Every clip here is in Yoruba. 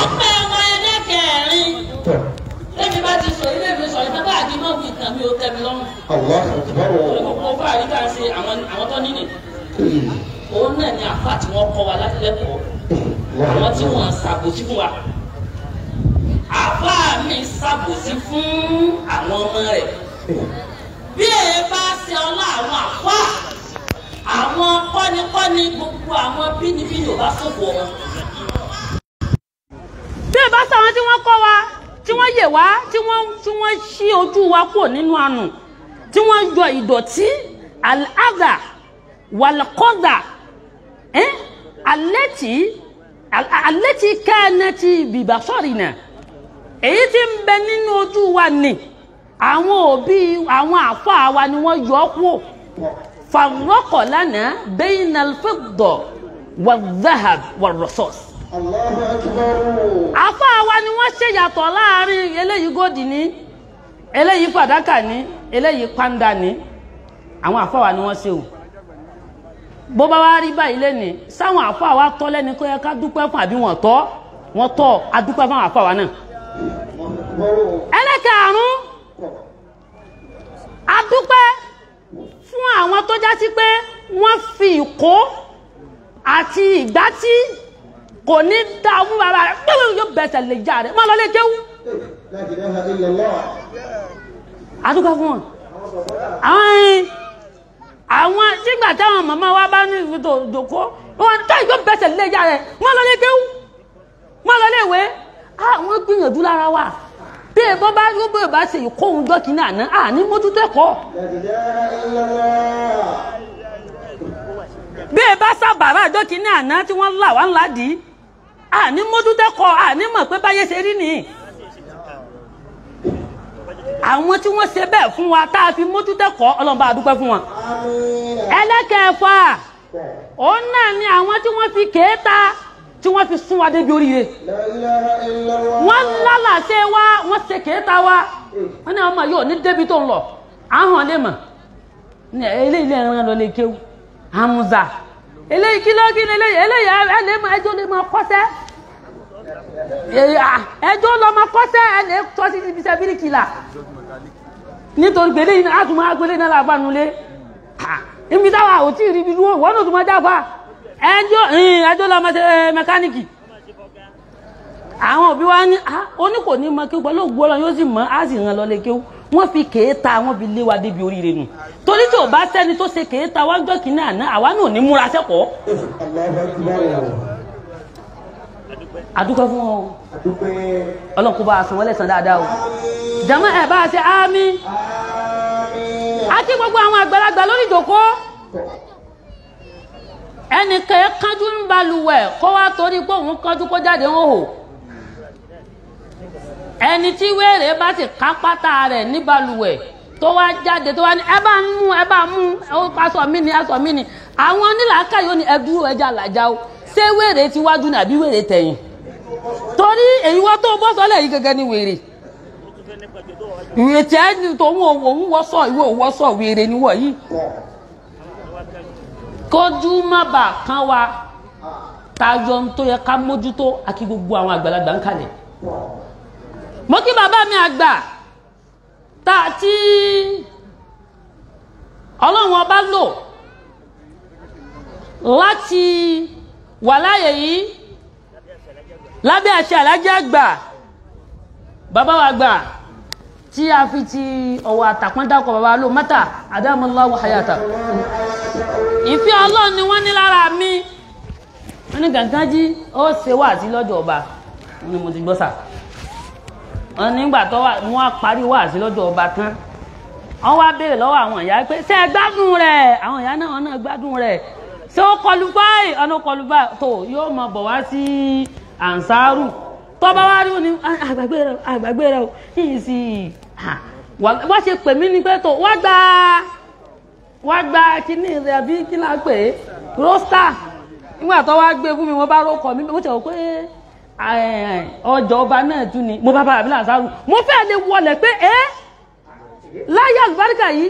Ọpẹ́ wọn ẹlẹ́kẹ̀rin. Lẹ́mi bá ti sọ ilé mi sọ ìfẹ́ bá àdìmọ́ mọ̀ wí nǹkan mi ò tẹ́ mi lọ́rùn. Gbogbo fáàrí ká ṣe àwọn tó níní. Òun náà ni àfáà tí wọ́n kọ́ wa láti lẹ́kọ̀ọ́. Àwọn tí wọ́n ṣàbòsí fún wa. Àfáà mi ṣàbòsí fún àwọn ọmọ rẹ̀. Bí ẹ bá ṣe ọlá àwọn àfáà, àwọn kọ́nikọ́ni gbogbo àwọn bínibíni ò bá ṣòfò wọn. Bí ẹ bá ṣàwọn tí wọ́n kọ́ wa, tí wọ́n yè wá, tí wọ́n ṣí ojú wa kúrò nínú àánú, tí wọ́n yọ ìdọ̀tí al-adha wal-qadha allati kanat bi basarina, èyí tí ń bẹ nínú ojú wa ni àwọn òbí àwọn àfáà wa ni wọ́n yọ kúrò. Farraqa lana bayna al-fidda wal-dhahab wal-rasas. Àfáà wa ni wọ́n ṣe yàtọ̀ láàrin eléyìí góòdì ní, eléyìí fàdákà ní, eléyìí pàǹdà ní. Àwọn àfáà wa ni wọ́n ṣe o. Bó bá wá rí báyìí lẹ́ni, sáwọn àfáà wa tọ́ lẹ́ni kó yẹ ká dúpẹ́ fún àbí wọ́n tọ́, wọ́n tọ́, a dúpẹ́ fún àwọn àfáà wa náà. Ẹlẹ́karùn-ún, a dúpẹ́ fún àwọn tó já sí pé wọ́n fi ìkó àti ìgbátí kò ní dá fún bàbá rẹ̀ pẹ̀lú yóò bẹ̀sẹ̀ lè já rẹ̀ má lọ lè kéwú. A dúpẹ́ fún wọn. Àwọn sígbà táwọn màmá wa bá ní ìfìtò ìjòkó wọn tó yóò bẹ̀sẹ̀ lè já rẹ̀ má lọ lè kéwú, má lọ lè wé. Àwọn gbìyànjú lára wa. Bí ẹ bá yóò bẹ́ẹ̀ bá ṣe ìkóhun dọ́kì náà ná àní mójútó ẹ̀kọ́. Bí ẹ bá sábàárà dọ́kì náà ná tí wọ́n là wá ńlá dì í, àní mójútó ẹ̀kọ́, àní mọ̀ pé báyé ṣe rí nìyí. Àwọn tí wọ́n ṣe bẹ́ẹ̀ fún wa tá a fi mójútó ẹ̀kọ́, Ọlọ́run bá a dúpẹ́ fún wọn. Ẹlẹ́kẹ̀ẹ́fà, òun náà ni àwọn tí wọ́n fi kéèta tí wọ́n fi sún wa débi oríire. Wọ́n lálàṣẹ wa, wọ́n ṣe kéèta wa. Wọ́n ní àwọn ọmọ yóò ní débi tó ń lọ. Ahọ́n lè mọ̀. Ní eléyìí ẹran lọ lè kéwú. Hamza. Eléyìí kí ló kí ni eléyìí? Eléyìí ẹ lè mọ ẹjọ́ lè máa kọ́sẹ́. Ẹjọ́ lọ máa kọ́sẹ́ ẹ lè tọ́ sí ibi iṣẹ́ bíríkìlà. Nítorí pé eléyìí náà á tún máa gbélé náà lágbánulé. Ibi táwa ò tí ì rí ibi dúró, wọ́n náà tún máa jáfa. Ẹjọ́ lọ máa ṣe mẹkáníìkì. Àwọn òbí wa ní ó ní kò ní mọ kí pẹ̀lú ògbó Ọlọ́run yóò sì mọ̀, á sì ràn lọ lè kéwú. Wọ́n fi kéèta wọ́n fi lé wa débi oríire nù. Torí tí ò bá sẹ́ni tó ṣe kéèta wá jọ́ kínní àná, àwa náà ò ní múra sẹ́kọ̀ọ́. A dúpẹ́ fún wọn o. Ọlọ́run kó bá a san wọ́n lẹ́san dáadáa o. Jàmọ́ ẹ̀ bá a ṣe àmín. A kí gbogbo àwọn àgbàlagbà lórí ìjókòó. Ẹnìkan kánjú ń balùwẹ̀ kó wá torí pé òun kánjú kó jáde ń hò. Ẹni tí wéèrè bá sì ká pátá rẹ̀ ní balùwẹ̀ tó wá jáde tó wá ní ẹ bá ń mú ẹ bá mú aṣọ mi ni aṣọ mi ni. Àwọn onílàákà yóò ní ẹ dúró ẹja làjà o. Ṣé wéèrè ti wájú ni àbí wéèrè tẹ̀yìn? Torí èyí wọ́n tó bọ́ sọ́lẹ̀ yìí gẹ́gẹ́ ni wèrè. Ìwé tí ẹni tó ń òun wọ́sọ̀ ìwé òwọ́sọ̀ wèrè ni wọ̀ yìí. Kójú má bà kán wa tayọ ń tó yẹ ká mójútó àkí gbogbo àwọn àgbàlagbà ń kalẹ̀. Mo kí bàbá mi àgbà tá tí Ọlọ́run ọba lò láti wà láàyè yìí lábẹ́ àṣẹ Aláàjì àgbà bàbá wa àgbà tí a fi ti ọwọ́ àtàpọ́n dákọ̀ bàbá lò mẹ́ta adamallahu hayata. Ìfẹ́ Ọlọ́run ni wọ́n ní lára mi. Wọ́n ní Gàngánjí ó ṣe wáàsí lọ́jọ́ ọba ni mo ti gbọ́ sà. Wọ́n nígbà tó wọ́n á parí wáàsí lọ́jọ́ ọba tán. Wọ́n wá béèrè lọ́wọ́ àwọn ìyá pé ṣé ẹ gbádùn rẹ̀? Àwọn ìyá náà wọ́n náà gbádùn rẹ̀. Ṣé ó kọlu báyìí? Ọ̀nà kọlu báyìí tó yóò mọ̀ bọ̀ wá sí Ansaru. Tó bá wá rí òní àgbàgbé rẹ̀ àgbàgbé rẹ̀ o. Yìí sì wọ́n ṣe pè mí ní pé tó wá gba kíní rẹ̀ àbí kí là ń pè é róstà. Nígbà tó wá gbé fún mi mo bá rókọ mi mo ṣe wò pé ọjọ́ ọba náà tún ni mo bá bá àbí Ansaru. Mo fẹ́ lè wọlé pé ẹ́ láyé àlùbáríkà yìí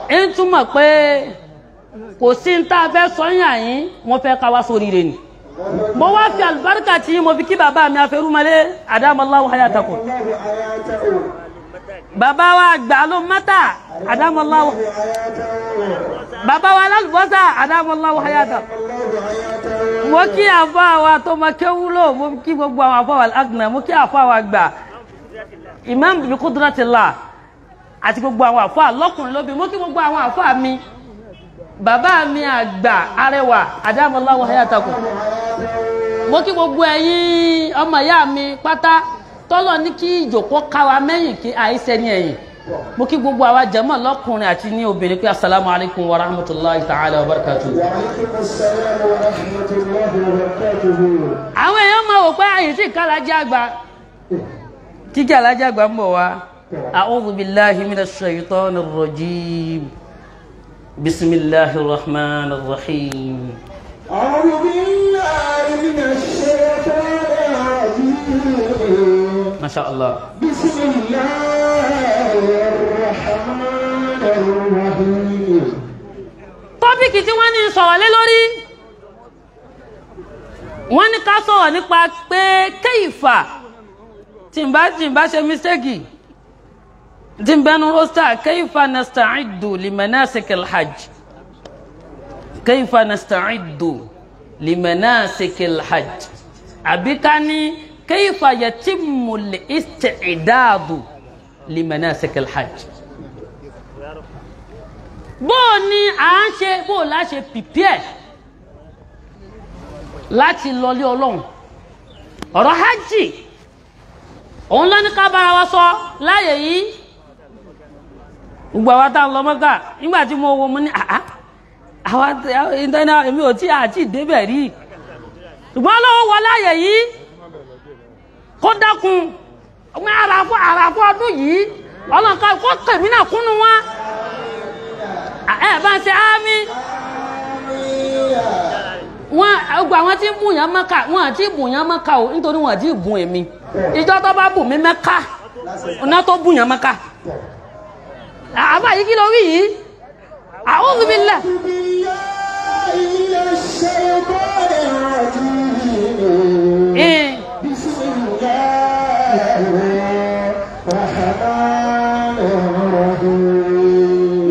ń túmọ̀ pé kò sí ń tá a fẹ́ sọ́yìn àyín wọ́n fẹ́ ká wá sóríire ni. Mo wá fi àlùbáríkà tí mo fi kí bàbá mi afẹ́rúmọlé adamallahu hayatakum. Bàbá wa àgbà ló mọ́tà adamallahu. Bàbá wa alálùbọ́sà adamallahu hayatakum. Mo kí àfọ́ àwa tó mọ kéwúlò, mo kí gbogbo àwọn àfọ́ wa àgbà, mo kí àfọ́ àwa àgbà Imam bi kudratillah àti gbogbo àwọn àfọ́ àlọ́kùnrin lóbi, mo kí gbogbo àwọn àfọ́ mi. Bàbá mi àgbà arẹwà adamallahu hayatakum. Mo kí gbogbo ẹ̀yin ọmọ ìyá mi pátá tọ́lọ̀ ní kí ìjòkó káwa mẹ́yìn kí àìsẹ́ ní ẹ̀yìn. Mo kí gbogbo àwa jàmá lọ́kùnrin àti ní obìnrin pé assalamu alaikum wa rahmatulahi ta'ala wa barakatuhu. Wa alaikum assalam wa rahmatulahi wa barakatuhu. Àwọn èèyàn máa wò pé àyè sí ìkàlájì àgbà. Kíkí alájì àgbà ń bọ̀ wá. A'udhu billahi minash shaitanir rajim. Bismillahir rahmanir rahim. A'udhu billahi minash shaitanir rajim. Masha Allah. Bismillahir-Rahmanir-Rahim. Tọ́pìkì tí wọ́n ní sọ̀rọ̀ lé lórí, wọ́n ní ká sọ̀rọ̀ nípa pé kéìfà tí n bá ṣe mistake tí n bẹnu rosta kéìfà nasta'iddu limanasikil hajj, kéìfà nasta'iddu limanasikil hajj, àbí ká ní kéìfà yatimmu al-isti'dadu limanasik al-hajj. Bó ni à ń ṣe, bó la ṣe prepare láti lọlé Ọlọ́run. Ọ̀rọ̀ hajj òun ló ní ká bára wa sọ láàyè yìí. Gbogbo àwa tá a lọ Mọ́kà nígbà tí mo wo mo ní àá àwa èmi ò tí àti débẹ̀ rí, ṣùgbọ́n lọ́wọ́ wọ láàyè yìí kó dákun ọmọ àràfọ́ ọdún yìí ọlọ́nka kó kèmí náà kúnnú wọn. Ẹ bá ń ṣe ámì wọn gbogbo àwọn tí ń bùn yàn Mẹ́kà, wọn àti bùn yàn Mẹ́kà o, nítorí wọn àti bùn èmi. Ìjọ tó bá bùn mí Mẹ́kà ọ̀nà tó bùn yàn Mẹ́kà. Àbá yìí kí ló wí yìí? A'udhu billah.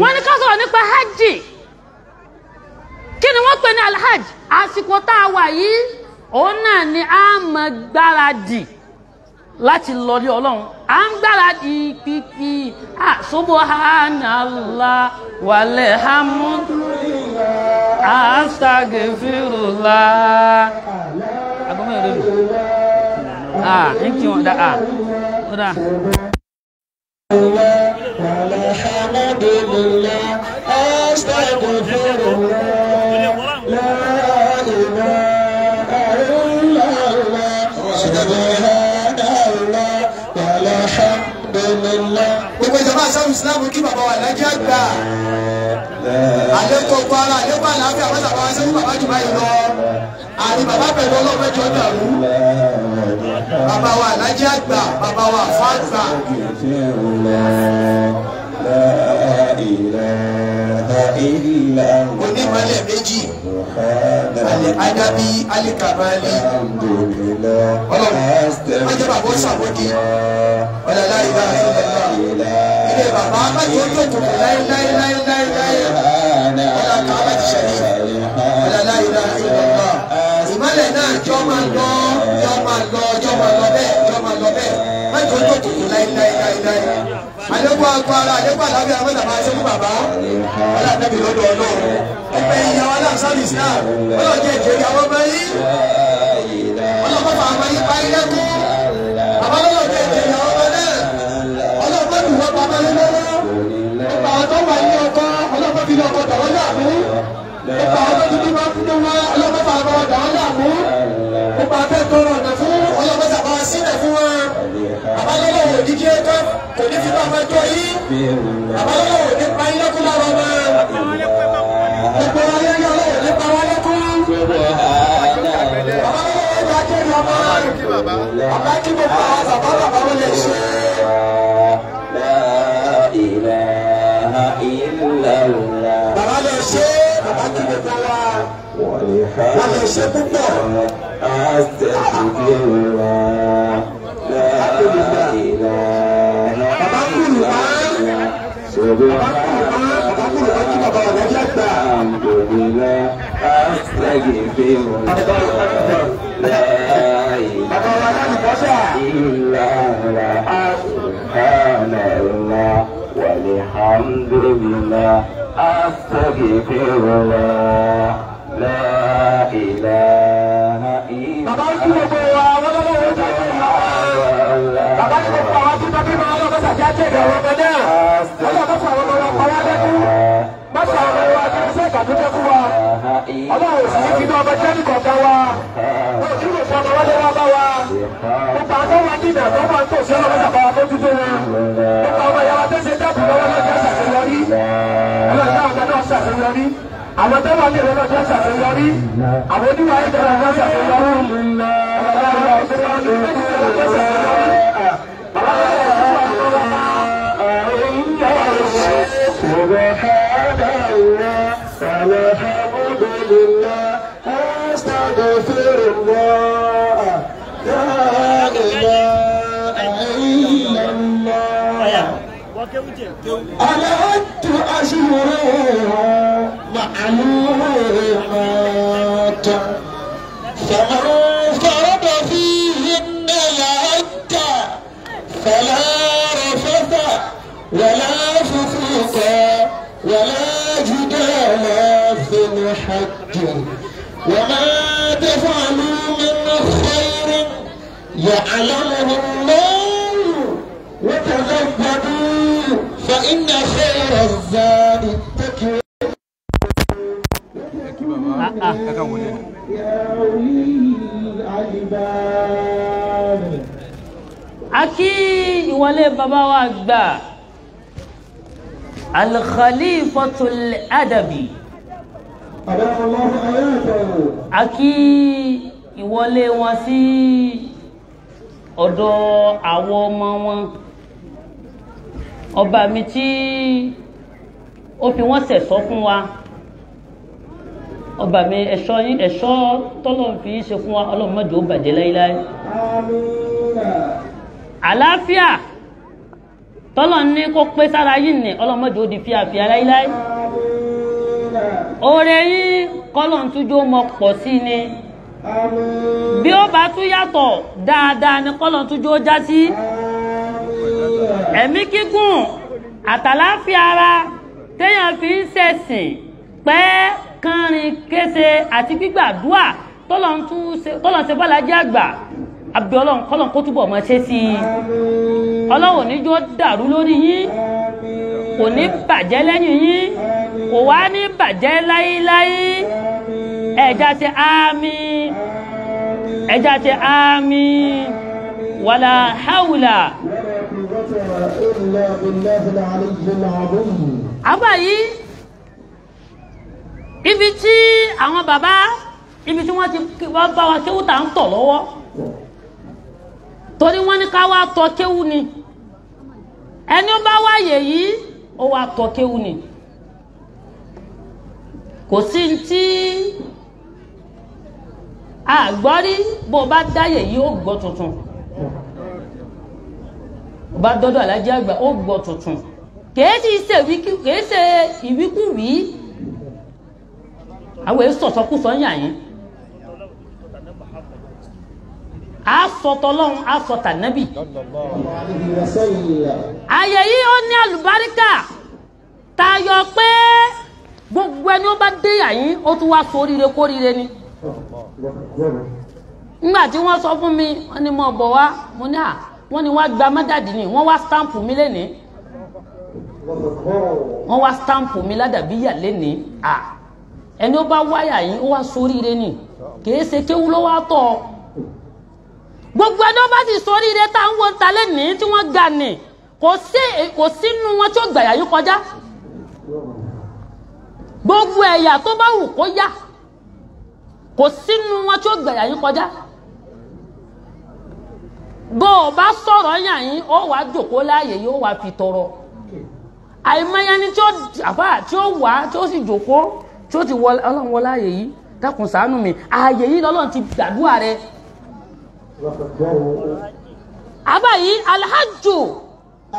Wọ́n ní ká sọ̀rọ̀ nípa hajj. Kí ni wọ́n pè ní alhajj? Àsìkò tá a wà yìí òun náà ni a máa gbáradì láti lọ rí Ọlọ́run. À ń gbáradì pípí subhanallah walhamdulillah astaghfirullah. Agbọ́n mi ò lóbi. Ah, ń kí wọn dá ah. Ó dá. Alhamdulillah, astaghfirullah, la ilaha illallah, subhanallah, walhamdulillah. Gbogbo ìjọba sáwọn ìsìlámù kí bàbá wa lájẹ́ àgbà. Àlékún ọkọ ara, àlékún àlàáfíà, wọ́n sàbáwá sẹ́kù bàbá jù báyìí lọ. Àní bàbá pẹ̀lú ọlọ́mọdé dàrú. Bàbá wa lájẹ́ àgbà, bàbá wa àfọ́ àgbà. Onímọ̀lẹ̀ méjì, alẹ́ Adabi, alẹ́ Kamali. Ọlọ́run, wọ́n jẹ́ bàbá ó sàwọ́dí. Ọ̀làlá ìlà ìlà. Ilé bàbá májò tó kùkù láéláéláéláé. Ọ̀là kàwé ti ṣẹlẹ̀. Ọ̀làlá ìlà ìlà. Ìmọ̀lẹ̀ náà jọ máa lọ, jọ máa lọ, jọ máa lọ bẹ́ẹ̀, jọ máa lọ bẹ́ẹ̀. Májò tó kùkù láéláéláéláé. Àlékún agbára, àlékún àlàáfíà, wọ́n tàbá ṣe fún bàbá. Ọlá àtẹ́bí lọ́dọ̀ Ọlọ́run. Ẹgbẹ́ ìyàwó aláǹsáàlì Islam. Ọlọ́run jẹ́ ìjẹ́rìí àwọn ọmọ yìí. Ọlọ́run bá àwọn yìí parí lẹ́kún. Bàbá lọ́lọ́ jẹ́ ìjẹ́rìí àwọn ọmọ náà. Ọlọ́run bá dùn wọ́n pamọ́ lé lọ́wọ́. Gbogbo àwọn tó wà ní ọkọ, Ọlọ́run bá fi ọkọ dà wọ́n láàmú. Gbogbo àwọn tó ti bímọ fún wọn, Ọlọ́run bá fa àwọn dà wọ́n láàmú. Gbogbo àwọn tó tọrọ ọ̀nà fún, Ọlọ́run bá sàbá sílẹ̀ fún wọn. Bàbá lọ́lọ́ wò ní kí ẹ kọ́, kò ní fi bá ọmọ ẹjọ́ yìí. Bàbá lọ́lọ́ wò ní pa ilé kú lára ọmọ. Gbogbo ayé ní Ọlọ́run ní pa wálé kú. Bàbá lọ́lọ́ wò ní ajẹ́rìí ọmọ. Bàbá kí gbogbo àwọn bàbá bàbá wọn lè ṣe. Bàbá lè ṣe, bàbá kí gbogbo wa. Wọ́n lè ṣe púpọ̀. Bàbá kúrò wá. Bàbá kúrò wá kí bàbá rẹ̀ jẹ́ gbà. Bàbá wa láti bọ́sà. Walhamdulillah, astaghfirullah, la ilaha illallah. Bàbá ń kí gbogbo wa, wọ́n lọ́wọ́ wọ́n jẹ́ ìlú wa. Bàbá ní gbogbo àwọn tí bàbá máa lọ́wọ́ sàjá jẹ́ ìdàrọ̀ ọmọ náà. Wọ́n lọ́wọ́ sọ àwọn ọmọ wa pa wá lẹ́kún. Má sọ àwọn ọmọ wa kí wọ́n sẹ́ ìbànújẹ́ fún wa. Ọlọ́run ò sì ní fi ní ọmọ jẹ́ nìkọ̀ọ̀kan wa. Wọ́n ò ní lè fọ ọmọ wálé wá bá wa. Gbogbo àwọn tó wà ní ìdà tó wà ń tòsí ọlọ́run sàbà wa mójútó wọn. Gbogbo àwọn ìyá wa tó ṣe dákun lọ́wọ́ lọ́jọ́ ṣàṣeyọrí. Ọlọ́run náà ọ̀gá náà ṣàṣeyọrí. Àwọn tó wà ní ìlú lọ́jọ́ ṣàṣeyọrí. Àwọn oníwà ìjọba náà ṣàṣeyọrí. Subhanallah, walhamdulillah, astaghfirullah, la ilaha illallah. العد أشهر معلومات فمن فرض فيهن العد فلا رفث ولا فسوق ولا جدال في الحج وما تفعلوا من خير يعلمه الله وتزودوا فإن خير الزاد التقوى. يا أولي الألباب. A kí ìwọlé bàbá wa àgbà Al-Khalifatul Adabi. A kí ìwọlé wọn sí ọ̀dọ̀ àwọn ọmọ wọn, ọba mi tí ó fi wọ́n ṣẹ̀ṣọ́ fún wa, ọba mi ẹ̀ṣọ́ yín, ẹ̀ṣọ́ tọ́lọ́run fi ṣe fún wa, Ọlọ́run má jẹ́ ó bàjẹ́ láíláí. Àlàáfíà tọ́lọ́run ní kó pé sára yín ní, Ọlọ́run má jẹ́ ó di fíafíà láíláí. Oore yín kọ́lọ́run túnjó mọ pọ̀ sí ni, bí ó bá tún yàtọ̀ dáadáa ni kọ́lọ́run túnjó já sí. Ẹ̀mí gígùn àtàláfíà ara téèyàn fi ń ṣẹ̀sìn pẹ́ kánrin kése àti gbígbàdúà tọ́lọ́run ṣe bọ́lájí àgbà àbí Ọlọ́run kọ́lọ́run kó túbọ̀ mọ́ ṣe sí i. Ọlọ́run ò ní jó dàrú lórí yín, kò ní bàjẹ́ lẹ́yìn yín, kò wá ní bàjẹ́ láíláí. Ẹ̀já ṣe àmín, ẹ̀já ṣe àmín, wàlà háùlà. Àbá yìí, ibi tí àwọn bàbá, ibi tí wọ́n ti wọ́n bá wa kéwú tà ń tọ̀ lọ́wọ́, torí wọ́n ní ká wá tọ̀ kéwú ni. Ẹni ó bá wáyè yìí ó wá tọ̀ kéwú ni. Kò sí tí àgbọ́rí bó o bá dáyè yìí ó gbọ́ tuntun, ó bá dọ́dọ̀ Aláàjì àgbà ó gbọ́ tuntun. Kìí ṣe ìwíkúwìí, àwọn èyí sọ̀sọ́kúsọ ń yà yín. A sọ tọlọ́run, a sọ tànábì. Àyè yìí ó ní àlùbáríkà tayọ pé gbogbo ẹni ó bá dé àyín ó tún wá sóríire kóríire ni. Nígbà tí wọ́n sọ fún mi, wọ́n ní mo bọ̀ wá, mo ní à, wọ́n ní wá gba mọ́dàdì ni, wọ́n wá stamp mi lénìí. Wọ́n wá stamp mi ládàbíyà lénìí. À, ẹni ó bá wáyà yín ó wá sóríire ni, kìí ṣe kéwú ló wá tọ̀. Gbogbo ẹni ó bá sì sóríire tá à ń wo ta lénìí tí wọ́n ga nì, kò sínú wọn tí ó gbàyà yín kọjá. Gbogbo ẹ̀yà tó bá wù kó yá, kò sínú wọn tí ó gbàyà yín kọjá. Bó o bá sọ̀rọ̀ yàn yín, ó wàá jòkó láàyè yóò wàá fi tọrọ. Àìmọye ni tí ó àbá tí ó wà tí ó sì jòkó tí ó ti wọ Ọlọ́run wọ láàyè yìí, Dákun ṣàánú mi. Ààyè yìí lọ́lọ́run ti gbàdúrà rẹ. Àbá yìí alhajju.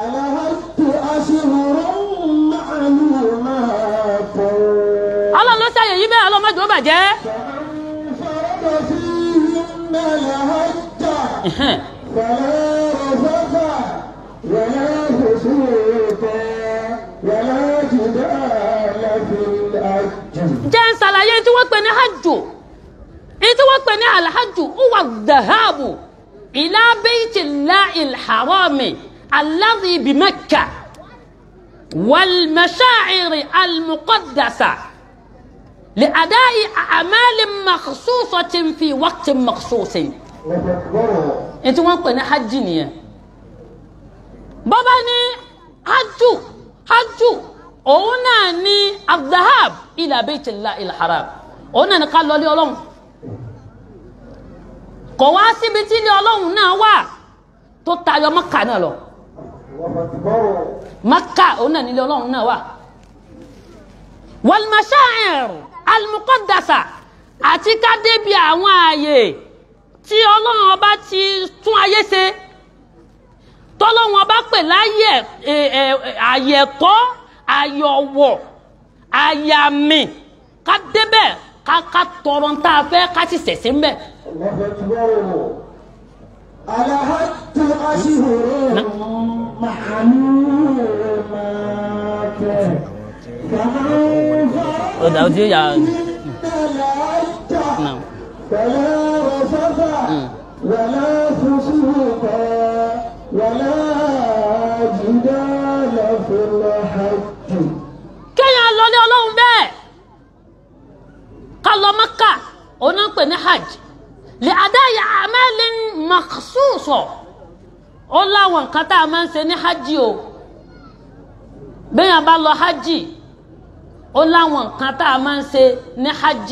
Alhajju ashhurun ma'lumat. Ọlọ́run ló ṣàyè yìí bẹ́ẹ̀, Ọlọ́run má jẹ́ ó bàjẹ́. Jẹ́ ń ṣàlàyé tí wọ́n pè ní hajju. Tí wọ́n pè ní alhajju huwa dhahabu ila baytillahi alharami alladhi bi Makkah wal masha'iri almuqaddasa li ada'i a'malin makhsusatin fi waqtin makhsusin. Tí wọ́n pè ní hajji nìyẹn. Bọ́bá ní hajju, hajju òun náà ní adhahab ila baytillahi alharam, òun náà ní ká lọ lé Ọlọ́run. Kò wá síbi tí ilé Ọlọ́run náà wà tó tayọ Mẹ́kà náà lọ. Mẹ́kà òun náà nílé Ọlọ́run náà wà. Wal masha'ir al-muqaddasa, àti ká débi àwọn ààyè tí Ọlọ́run ọba ti tún ayé ṣe, tọ́lọ́run ọba pè láyé ààyè ẹ̀kọ́, ààyè ọ̀wọ̀, ààyè àmì, ká débẹ̀ ká tọrọ ń tá a fẹ́, ká sì ṣẹ̀ṣẹ̀ ń bẹ̀. Alhajju ashhurun ma'lumat. Ọ̀dà ojú yà. Fala rafatha wala fusuqa wala jidala fil hajj. Kéèyàn lọlé Ọlọ́run bẹ́ẹ̀, ká lọ Mẹ́kà, òun náà ń pè ní hajj. Li ada'i a'malin makhsusa, ó láwọn nǹkan tá a máa ń ṣe ní hajj o. Béèyàn bá lọ hajj, ó láwọn nǹkan tá a máa ń ṣe ní hajj,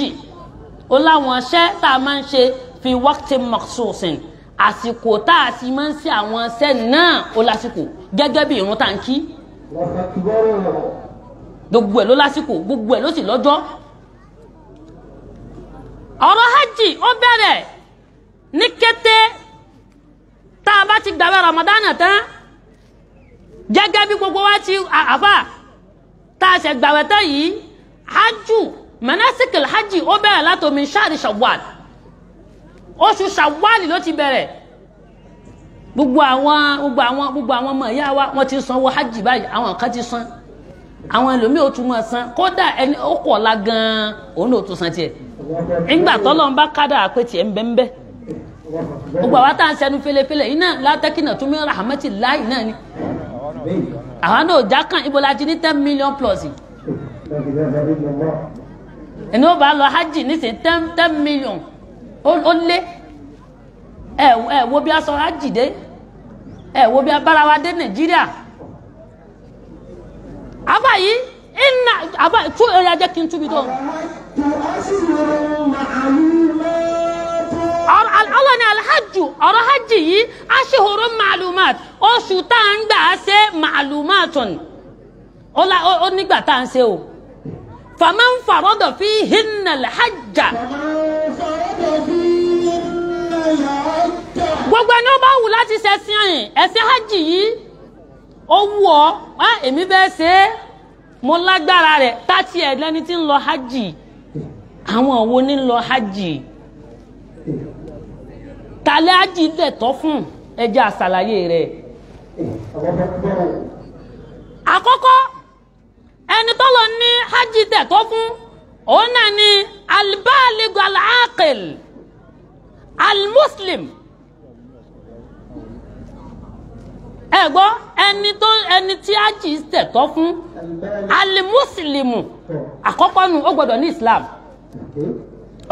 ó láwọn iṣẹ́ tá a máa ń ṣe fi waqtin makhsusin, àsìkò tá a sì máa ń ṣe àwọn iṣẹ́ náà ó lásìkò, gẹ́gẹ́ bí ìrun tá à ń kí. Gbogbo ẹ̀ ló lásìkò, gbogbo ẹ̀ ló sì lọ́jọ́. Ọ̀rọ̀ hajj ó bẹ̀rẹ̀ ní kété tá a bá ti gbàwẹ̀ Ramadan tán, gẹ́gẹ́ bí gbogbo wa ti àfà tá a ṣe gbàwẹ̀ tán yìí, hajj manasikil hajj ó bẹ̀rẹ̀ látomi ṣáàrì Shawwal, oṣù Shawwal ló ti bẹ̀rẹ̀. Gbogbo àwọn ọmọ ìyá wa wọ́n ti sanwó hajj báyìí, àwọn kan ti san, àwọn ẹlòmíì ó tún máa san, kódà ẹni ó kọ̀ ọ̀la gan-an òun ló tún san tiẹ̀. Ńgbà tọ́lọ́ ń bá kádà pé tiẹ̀ ń bẹ́ ń bẹ́. Gbogbo àwa tá à ń sẹnu felefele iná látẹ́kìnà tún mí rahmati láì náà ni. Àwa náà já kàn ibo la ti ní 10 million plus. Ẹni ó bá lọ hajj nísìnyí 10 million ó lé. Ẹ wo bí a sọ hajj dé, ẹ wo bí a bára wa dé Nàìjíríà. Àbá yìí iná àbá tú ẹ̀rọ ajẹ́ kí n túbi tó. Allah ni alhajju, ọ̀rọ̀ hajj yìí ashhurun ma'lumat, oṣù tá à ń gbà ṣe ma'lumatun, ó nígbà tá à ń ṣe o. Faman farada fihinna alhajja, gbogbo ẹni ó bá wù láti ṣẹ̀sìn ẹ̀sìn hajj yìí, ó wù ọ́, èmi fẹ́ ṣe é, mo lágbára rẹ̀. Tátí ẹ̀ lẹ́ni tí ń lọ hajj, àwọn wo ní ń lọ hajj? Tàlẹ́ hajj lẹ̀ tọ́ fún, ẹjẹ́ àṣàlàyé rẹ̀. Àkọ́kọ́ ẹni tó lọ ní hajj lẹ̀ tọ́ fún, òun náà ni albaligh al-aqil al-muslim. Ẹ gbọ́, ẹni tí hajj lẹ̀ tọ́ fún alimuslimu, àkọ́kọ́ nu ó gbọ́dọ̀ ní Islam,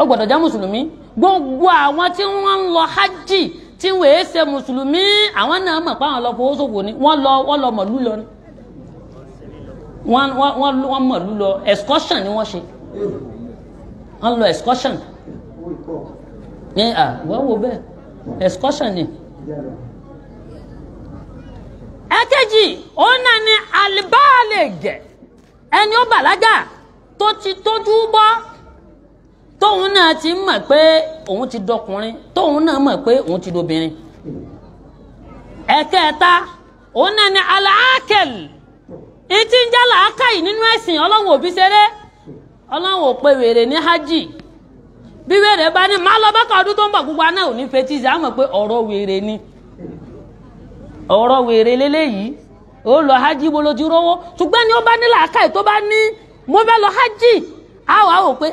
ó gbọ́dọ̀ jẹ́ mùsùlùmí. Gbogbo àwọn tí wọ́n ń lọ hajj tí wọ́n èé ṣe mùsùlùmí, àwọn náà mọ̀ pé àwọn lọ fowó ṣòfò ni, wọ́n lọ mọ̀lú lọ ni, wọ́n mọ̀lú lọ, excursion ni wọ́n ṣe, wọ́n lọ excursion ní à wọ́n wo bẹ́ẹ̀ excursion ni. Ẹ̀kejì òun náà ni alibaaleg, ẹni ó bàlágà tó ti tójú bọ́, Tóun náà ti mọ̀ pé òun ti dọkùnrin, tóun náà mọ̀ pé òun ti dobìnrin. Ẹ̀kẹta, òun náà ni aláàkẹ́l. Ìtí ń jẹ́ làákàyè nínú ẹ̀sìn, Ọlọ́run ò fi ṣeré. Ọlọ́run ò pe wèrè ní hajj. Bí wèrè bá ní má lọ bákà ọdún tó ń bọ̀, gbogbo aná ò ní fetí sí, á mọ̀ pé ọ̀rọ̀ wèrè ni. Ọ̀rọ̀ wèrè leléyìí. Ó lọ hajj bó ló ti rówó. Ṣùgbọ́n ni ó bá ní làákàyè tó bá ní mo fẹ́ lọ hajj, á wàá wò pé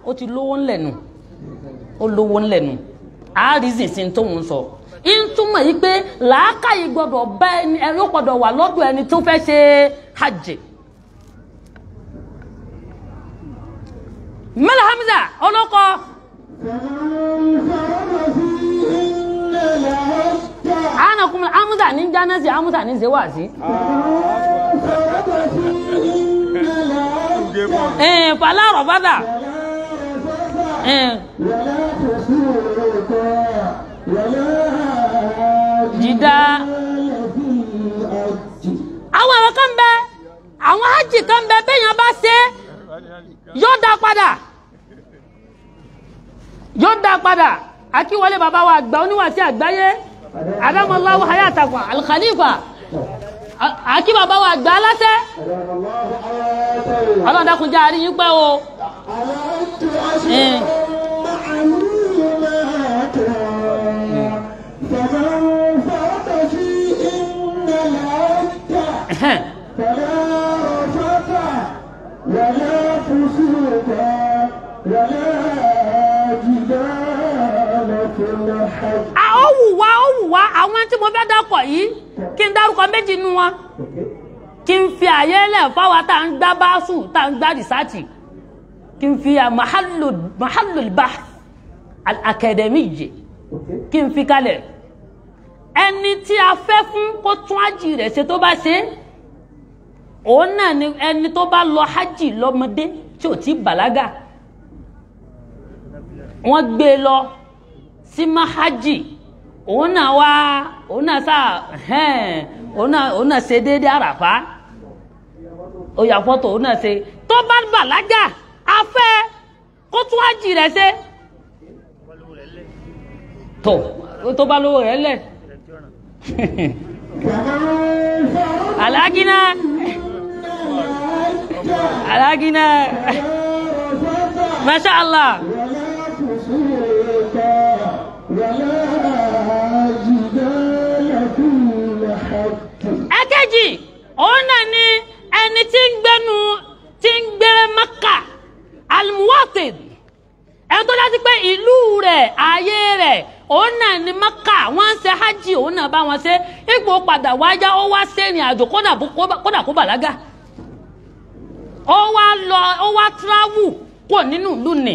ó ti lówó ńlẹ̀ nù. Ó lówó ńlẹ̀ nù. Á rí zìnsìn tóun sọ. Ìtumọ̀ yìí pé làákàyè gbọ́dọ̀ bá ẹni, ẹni ó gbọ́dọ̀ wà lọ́dọ̀ ẹni tó fẹ́ ṣe hajj. Mẹ́lẹ̀ Hamza ọlọ́kọ. Anakum Hamza ní jánásì, Hamza ní ṣe wáàsí. Fàlà rọ̀bádà. Jìdá. Àwọn ọ̀rọ̀ kan bẹ, àwọn hajj kan bẹ, bẹ́yàn bá ṣe yóò dá padà. Yóò dá padà. Akíwọlé bàbá wa àgbà oníwàsí àgbáyé. Adamallahu hayatakum Al-Khalifa. Akí bàbá wa àgbà aláṣẹ. Ọlọ́run dákun jẹ́ àárín yín pẹ́ o. Ó wù wá, ó wù wá, àwọn tí mo fẹ́ dákọ̀ yìí kí n dárúkọ méjì nú wọn, kí n fi àyè lẹ̀ fáwa tá à ń gbá báṣù, tá à ń gbá rìsáàtì, kí n fi mahallul bahth al-akademiyye kí n fi kalẹ̀. Ẹni tí a fẹ́ fún kó tún ájì rẹ̀ ṣe tó bá ṣe, òun náà ni ẹni tó bá lọ hájì lọ́mọdé tí ò tí bàlágà, wọ́n gbé e lọ sí mahaji, òun náà wá, òun náà sá hẹ́n, òun náà ṣe déédéé àràfá, ó yà fọ́tò, òun náà ṣe. Tó bá bàlágà, a fẹ́ kó tún ájì rẹ̀ ṣe. Tó bá lówó rẹ̀ lẹ̀. Alágínà, alágínà, masha Allah. Ẹ̀kejì, òun náà ni ẹni tí ń gbénu, tí ń gbé Mẹ́kà, al-muwatin, ẹni tó dájú pé ìlú rẹ̀, ayé rẹ̀, òun náà ni Mẹ́kà, wọ́n ń ṣe hajj, òun náà bá wọn ṣe. Ipò padà wáyá, ó wá sẹ́rìn àjò, kódà kó bàlágà, ó wá lọ, ó wá travel kò nínú ìlú nì,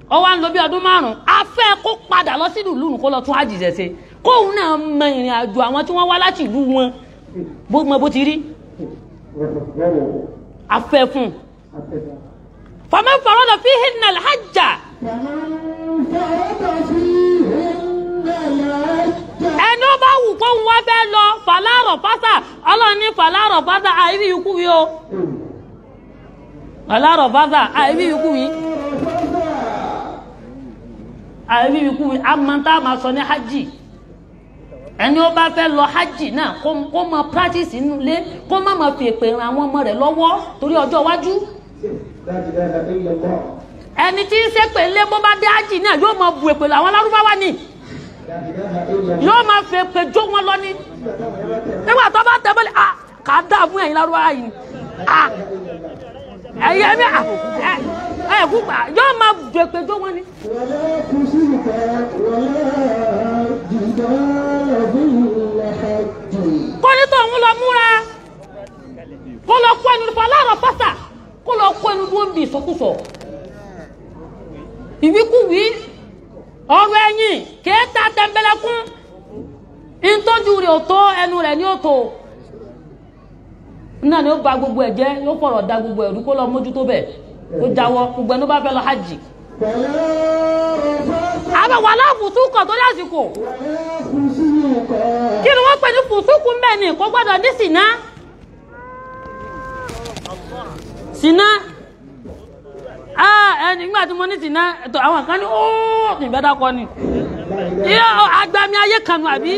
ó wá ń lọ bí ọdún márùn-ún. A fẹ́ kó padà lọ sínú ìlú kó lọ tún hajj ṣe ṣe, kóun náà mọ ìrìn àjò àwọn tí wọ́n wá láti ìlú wọn, bó mọ bó ti rí. A fẹ́ fún un. Faman farada fihinna al-hajja. Ẹni ó bá wù kóun wá fẹ́ lọ fala rafasa, Ọlọ́run ní fala rafasa, àìrí ikú wí o. Fala rafasa, àìrí ikú wí. Àìrí ikú wí, a máa tá a máa sọ ní hajj. Ẹni ó bá fẹ́ lọ hajj náà kó máa practice nínú ilé, kó má máa fi èpè ran àwọn ọmọ rẹ̀ lọ́wọ́ torí ọjọ́ iwájú. Ẹni tí ń ṣépè lé bó bá dé hajj náà yóò máa bu èpè làwọn lárúbáwá ni, yóò máa fi èpè jó wọn lọ ní. Nígbà tó bá tẹ̀ bọ́lẹ̀, kà á dáa fún ẹ̀yin lárúbáwá yìí, ẹ̀yin ẹ̀mí ẹ̀ kú gbà, yóò máa bu èpè jó wọn ni. Kó ní tòun lọ múra, kó lọ kó ẹnu fún aláàrọ̀ pátá, kó lọ kó ẹnu dúró ń bi ìsọkúsọ, ìwíkúwí, ọ̀rọ̀ ẹ̀yìn kéèta tẹ̀mbẹ̀lẹ̀kún, ìtọ́jú rẹ̀ ò tó, ẹnu rẹ̀ ní ò tó, náà ni ó ba gbogbo ẹ̀ jẹ́, yóò fọ̀rọ̀ da gbogbo ẹ̀rú, kó lọ mójútó bẹ̀, kó jáwọ́ gbogbo ẹnu bá fẹ́ lọ hajj. Àbẹ̀ wà láàfùsùkọ̀ tó lásìkò. Kí ni wọ́n pè ní fùsùkù mbẹ́ ni? Kò gbọ́dọ̀ ní sìná. Sìná. Ẹni nígbà tí mo ní tìǹà àwọn kan ní óò ìbẹ́dàkọ ni agbami ayé kanu àbí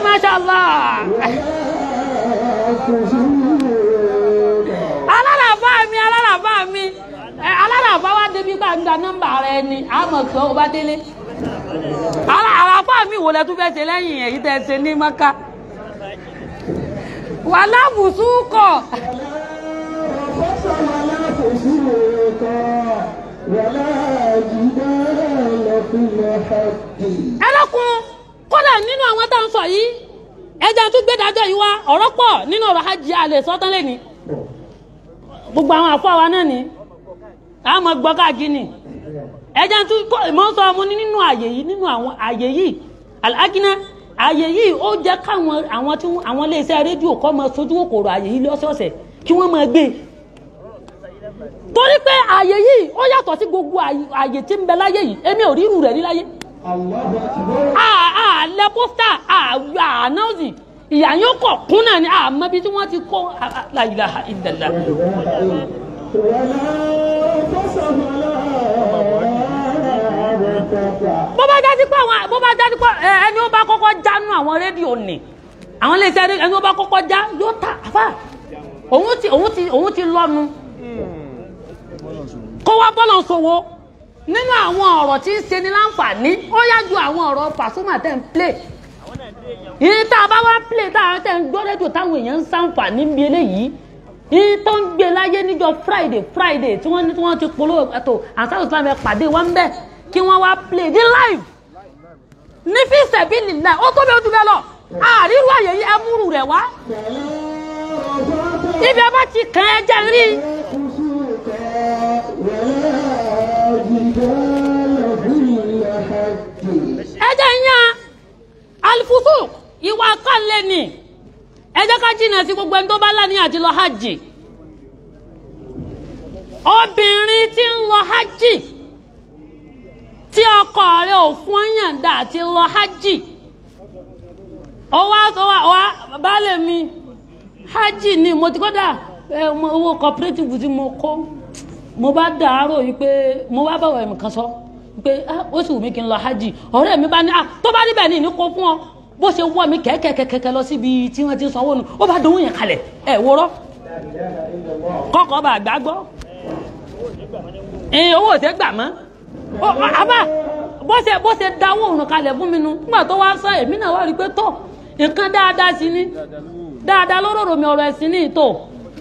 masha Allah alálàbá mi alálàbá mi alálàbá wa débi gbàgbà nọ́mbà rẹ ni àmọ̀ pé ó bá délé àlàfà mi wò lẹ tún fẹ́ ṣe lẹ́yìn èyí tẹ́ ṣe ní Mọ́kà wà lábùsù kọ̀. Ẹ lọ́kun kódà nínú àwọn tá à ń sọ yìí ẹja tún gbẹdájọ́ yìí wá ọ̀rọ̀ pọ̀ nínú ọ̀rọ̀ hajj alẹ́ sọ́tán lẹ́ni gbogbo àwọn àfọ àwa náà ni àwọn gbọ́ káàkiri ni ẹja tún mọ́ sọ ọmọ ní nínú àyè yìí nínú àwọn àyè yìí alágínà àyè yìí ó jẹ́ káwọn àwọn tí àwọn iléeṣẹ́ rédíò kọ́ máa sojú kòkòrò àyè yìí lọ́sọ̀ọ̀sẹ̀ kí wọ́n máa gbé torí pé àyè yìí ó yàtọ̀ sí gbogbo àyè tí ń bẹ láyé yìí èmi ò rírù rẹ̀ ní láyé àlẹ pósítà ànáùsì ìyá yóò kọ̀ kún náà ni àmọ́ ibi tí wọ́n ti kó la ilaha illallah. Bó bá jáde pé àwọn bó bá jáde pé ẹni ó bá kọ́kọ́ já nú àwọn rédíò nì àwọn iléeṣẹ́ rédíò ẹni ó bá kọ́kọ́ já yóò ta àfà òun ti lọ́nu kó wá bọ́lọ̀ ṣòwò nínú àwọn ọ̀rọ̀ tí ń ṣe ní láǹfààní ó yá ju àwọn ọ̀rọ̀ Pasuma tẹ́ ń play yìí tá a bá wá play tá a tẹ́ ń gbọ́ rédíò táwọn èèyàn ń ṣàǹfààní ń bi eléyìí yìí tó ń gbé láyé níjọ́ Friday tí wọ́n ní tí wọ́n ti polówó ẹ̀tọ́ Ansar Islam ẹ̀ pàdé wọn bẹ́ẹ̀ kí wọ́n wá play ní live ní fi sabilillah ó tó bẹ́ẹ̀ ojú bẹ́ẹ̀ lọ àrírú àyè yìí ẹ múrù rẹ̀ wá ibi ẹ bá ti kàn ẹ́ jẹ́ rí. Ẹ jẹ́ yan alifusuk ìwà kọ́lé ni ẹ jẹ́ ká jìnnà sí gbogbo ẹni tó bá láníyàn àti lọ hajj. Obìnrin tí ń lọ hajj tí ọkọ rẹ̀ ò fún yàǹda àti lọ hajj ó wá baálé mi hajj ni mo ti kódà owó cooperative tí mo kó mo bá dàárò yìí pé mo wá báwọ̀ ẹ̀mí kan sọ pé ó sì wù mí kí n lọ hajj ọ̀rẹ́ mi bá ní tó bá níbẹ̀ ní ìní kó fún ọ bó ṣe wọ́ mi kẹ́kẹ́kẹ́kẹ́ lọ síbi tí wọ́n ti ń sanwó nu ó bá dòun yẹn kalẹ̀ ẹ̀ wúrọ́ kọ́kọ́ bá gbà gbọ́ ẹ̀yìn owó òtẹ́ gbà mọ́ àbá bó ṣe dáwọ́ òrùn kalẹ̀ fún mi nu nígbà tó wá sọ èmi náà wá rí i pé tọ̀ nǹkan dáadáa sí ni dáadáa lóró mi ọ̀rọ̀ ẹ̀sìn ní ìtò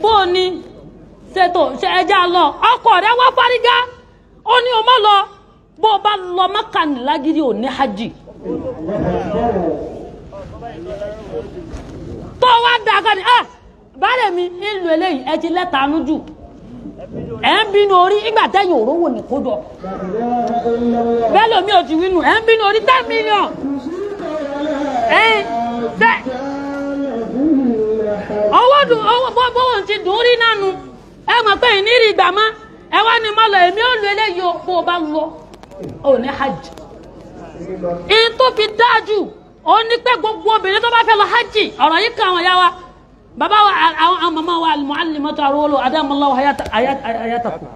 bó o ní ṣètò ṣe ẹja lọ ọkọ rẹ wá fárígá ó ní o má lọ bó o bá lọ mọ́kànlágídí ò ní hajj tó wá dà kan ní ah baálé mi ìlú eléyìí ẹ ti lẹ́tàánú jù ẹ ń bínú orí ìgbà tẹ́yìn òrówó ní kó jọ bẹ́ẹ̀ lómi ò ti wínú ẹ ń bínú orí 10 million ẹ tẹ́ owó dùn owó bówó ti dùn rí nánu ẹ mọ̀ pé ìnírí ìgbà mọ́ ẹ wá ní mọ́ lọ èmi ò lu eléyìí o bó o bá lọ ò ní hajj. Ìyẹn tó fi dáa jù ó ní pé gbogbo obìnrin tó bá fẹ́ lọ hajj ọ̀rọ̀ yìí kan àwọn ìyá wa bàbá wa àwọn màmá wa al-muallimatu arúgbó adamallahu hayatakum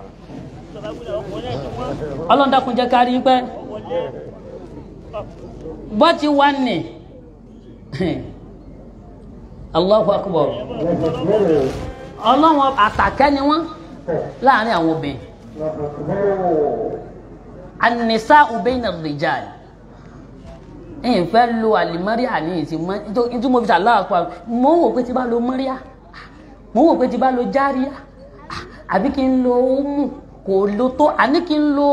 ọlọ́run dákun jẹ́ ká rí pẹ́ bọ́ ti wá ní Allahu akbar ọlọ́run àtàkẹ́ ni wọ́n láàrin àwọn obìnrin an-nisa'u bayna ar-rijal ẹ̀yìn fẹ́ lo àlìmọ́ríà ní ìtì mo fi ṣàlàyé pa mo ń wò pé tí bá lo mọ́ríà mo ń wò pé tí bá lo járíà àbí kí n lo umu kò lo tó àní kí n lo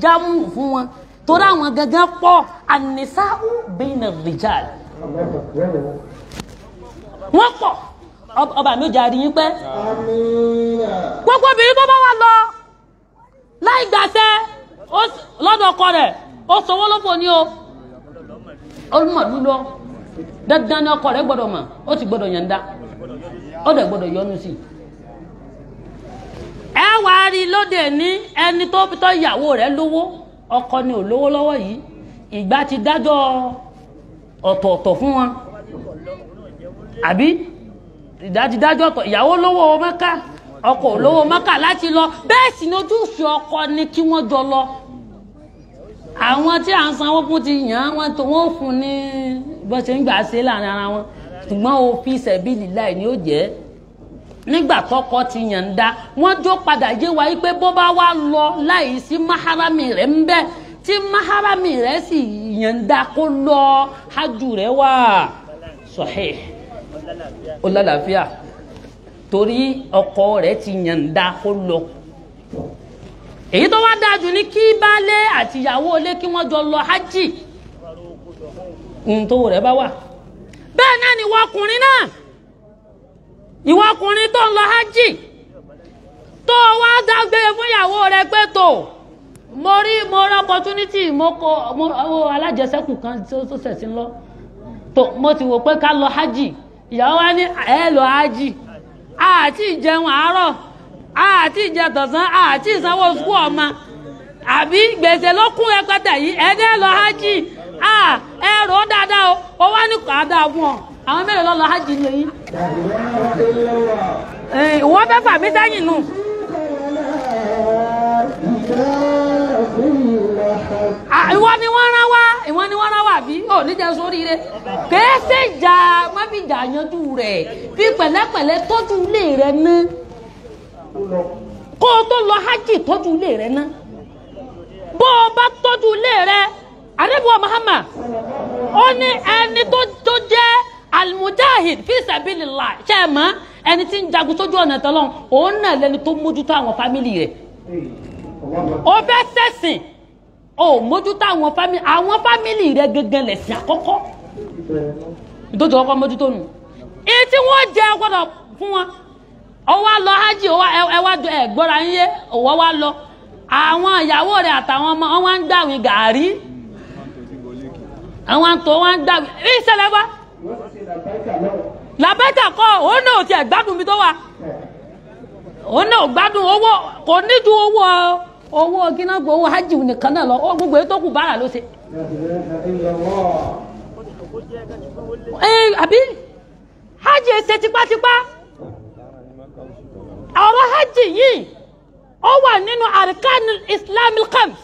jámù fún wọn torí àwọn gangan pọ̀ an-nisa'u bayna ar-rijal wọ́n pọ̀ ọba mi ò jẹ́ àríyìn pẹ́ gbogbo obìnrin tó bá wà lọ láì gbàṣẹ lọ́dọ̀ ọkọ rẹ̀ ó sanwó lófò ní o olùmọ̀lú lọ dandan ni ọkọ rẹ̀ gbọ́dọ̀ mọ̀ ó sì gbọ́dọ̀ yànda ó dẹ̀ gbọ́dọ̀ yọnu sí i. Ẹ wá rí lóde ní ẹni tó tọ́ ìyàwó rẹ̀ lówó ọkọ ni ò lówó lọ́wọ́ yìí ìgbà ti dájọ́ ọ̀tọ̀ọ̀tọ̀ fún wọn àbí ìgbà ti dájọ́ ọ̀tọ̀ ìyàwó lówó Mẹ́kà Ọkọ olówó Mọ́kà láti lọ, bẹ́ẹ̀ sì ni ojúṣe ọkọ ni kí wọ́n jọ lọ. Àwọn tí à ń sanwó fún ti yàn án, wọ́n tó wọ́n fún ní bó ṣe ń gbà ṣe láàrin ara wọn, ṣùgbọ́n o fi sẹ̀bílì láì ní ó jẹ́. Nígbà tọkọ ti yàn ń dá, wọ́n jó padà yé wa yí pé bó bá wá lọ láì sí máhárámì rẹ̀ ń bẹ, tí máhárámì rẹ̀ sì yàn ń dá kó lọ, hajj rẹ̀ wà sahih, ó lálàáfíà, torí ọkọ rẹ̀ ti yàn ń dá kó lọ. Èyí tó wá dájú ní kí baálé àti ìyàwó ilé kí wọ́n jọ lọ hajj ntòwò rẹ̀ bá wà. Bẹ́ẹ̀ náà ni ìwọ ọkùnrin náà, ìwọ ọkùnrin tó ń lọ hajj tó wá dágbére fún ìyàwó rẹ̀ pé tó mo rí mo rí opportunity, mo kọ mo alájẹsẹ́kù kan tó ṣẹ̀sìn lọ, tó mo ti wò pé ká lọ hajj. Ìyàwó wa ní ẹ lọ hajj, àti ìjẹun àárọ̀, àti ìjẹ tọ̀sán, àti ìsanwó sukú ọmọ, àbí gbèsè ló kún rẹpẹtẹ yìí, ẹni ẹ lọ hajj. Ẹ rò ó dáadáa o, ó wá ní kò á dáa fún ọ. Àwọn mélòó lọ lọ hajj ní yìí? Ìwọ fẹ́ fà mí sẹ́yìn nù. Ìwọ ni wọ́n rán wá, ìwọ ni wọ́n rán wá bí ò ní jẹ́ sóríire. Kèé ṣe ìjà, má fi ìjà yanjú rẹ̀, fi pẹ̀lẹ́pẹ̀lẹ́ tọ́jú ilé rẹ̀ ná. Kó o tó lọ hajj, tọ́jú ilé rẹ̀ ná. Bó o bá tọ́jú ilé rẹ̀, Ànábì wa Muhammad ó ní ẹni tó jẹ́ almujahid fi sabilillah, ṣe é mọ̀, ẹni tí ń jagun sójú ọ̀nà tọ́lọ́run, òun náà lẹni tó mójútó àwọn fámìlì rẹ̀. Ó fẹ́ ṣẹ̀sìn, ó mójútó àwọn fámìlì, àwọn fámìlì rẹ̀ gẹ́gẹ́ lẹ̀sìn àkọ́kọ́ nítorí ọkọ̀ mójútó nù. Èyí tí wọ́n jẹ gbọ́dọ̀ fún wọn. Ó wá lọ hajj, ẹ wá ẹ gbọ́ra yín yé, òwò wá lọ, àwọn ìyàwó rẹ̀ àtàwọn ọmọ wọn wá ń gbàwìn gàárì, àwọn tó wá ń gbàwìn ìṣẹ̀lẹ̀ wá làbẹ́tà kọ́. Òun náà ò tiẹ̀ gbádùn mi tó wà, òun náà ò gbádùn owó, kò ní ju owó owó kínágbó owó hajj nìkan náà lọ, gbogbo èyí tó kù bára ló ṣe. Àbí hajj ṣe tipátipá. Ọ̀rọ̀ hajj yìí ó wà nínú arkan islam al-khams,